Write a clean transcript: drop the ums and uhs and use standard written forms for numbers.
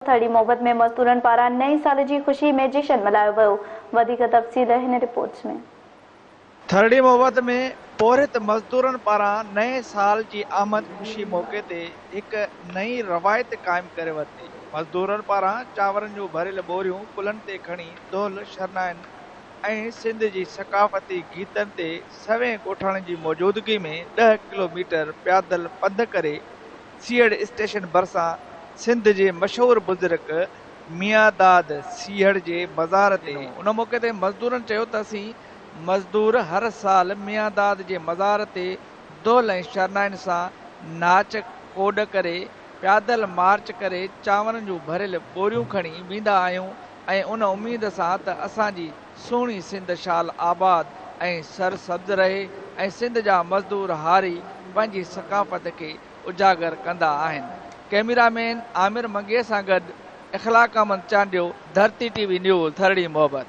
ٿرڙي محبت ۾ مزدورن پاران نئين سال جي خوشي ۾ جشن ملهايو ويو، وڌيڪ تفصيل هن رپورٽ ۾. ٿرڙي محبت ۾ پورهيت مزدورن پاران نئين سال جي آمد خوشي موقعي تي هڪ نئين روايت قائم ڪري ورتي، مزدورن پاران چانورن جون ڀريل ٻوريون ڪلهن تي کڻي دهل، شرنائين ۽ سنڌ جي ثقافتي گيتن تي سوين ڳوٺاڻن جي موجودگي ۾ ڏهه ڪلو ميٽر پيادل پنڌ ڪري سيهڙ اسٽيشن ڀرسان سنڌ جي مشهور بزرگ ميانداد سيهڙ جي مزار تي ان موقعي تي مزدورن چيو ته اسين مزدور هر سال ميانداد جي مزار تي دهل ۽ شرنائين سان ناچ ڪوڏ ڪري پيادل مارچ ڪري چانورن جون ڀريل ٻوريون کڻي ويندا آهيون ۽ ان اميد سان ته اسان جي سهڻي سنڌ شال آباد ۽ سرسبز رهي ۽ سنڌ جا مزدور هاري پنهنجي ثقافت کي اجاگر ڪندا آهن. ڪئميرا مين عامر منگي سان گڏ Akhlaq Ahmed Chandio, Dharti T V news, Tharri Mohabbat.